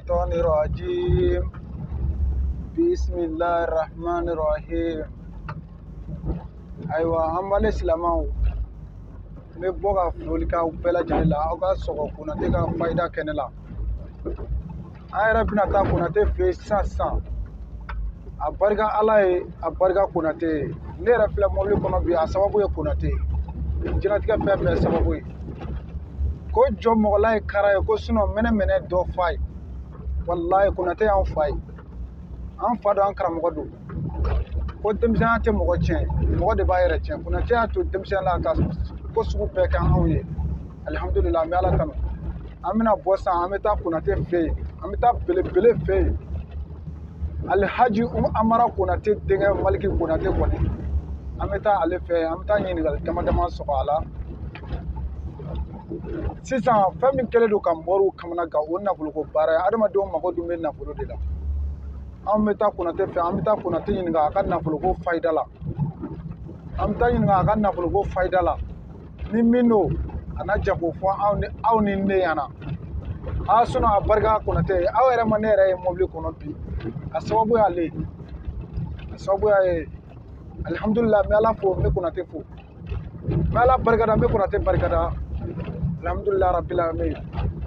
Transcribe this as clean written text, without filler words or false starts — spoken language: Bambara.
الشيطان الرجيم بسم الله الرحمن الرحيم. Ayiwa, an b'ale silamɛw, n bɛ bɔ ka foli k'aw bɛɛ lajɛlen la, aw ka sɔgɔ Konate ka fayida kɛnɛ la. An yɛrɛ bɛna taa Konate fɛ yen sisan sisan. A barika Ala ye, a barika Konate ye. Ne yɛrɛ filɛ mobili kɔnɔ bi, a sababu ye Konate ye. Diɲɛlatigɛ fɛn bɛɛ sababu ye ko jɔ mɔgɔla ye kara ye ko sinɔn mɛnɛ mɛnɛ dɔ fa ye. Walayi, Konate y'an fa ye, an fa don, an karamɔgɔ don. Ko denmisɛnya tɛ mɔgɔ tiɲɛ, mɔgɔ de b'a yɛrɛ tiɲɛ. Konate y'a to denmisɛnya la ka ko sugu bɛɛ kɛ anw ye. Alihamudulila, an bɛ Ala tanu. An bɛna bɔ sisan, an bɛ taa Konate fɛ yen, an bɛ taa belebele fɛ yen, Alihaji Amara Konate denkɛ Maliki Konate. Kɔni an bɛ taa ale fɛ yen, an bɛ taa ɲininkali dama dama sɔgɔ a la sisan. Fɛn min kɛlen don ka mɔriw kamana gan, o nafoloko baara ye. Adamadenw mago dun bɛ nafolo de la. An bɛ taa Konate fɛ, an bɛ taa Konate ɲininka a ka nafoloko fayida la. An bɛ taa ɲininka a ka nafoloko fayida la. Ni min don, a na jɛ k'o fɔ aw ni aw ni ne ɲɛna. A sinɔn a barika Konate ye. Aw yɛrɛ ma ne yɛrɛ ye mobili kɔnɔ bi, a sababu y'ale ye, a sababu y'a ye. Alihamudulila, n bɛ Ala fo, n bɛ Konate fo, n bɛ Ala barikada, n bɛ Konate barikada. Alihamudulila rabbil alamin.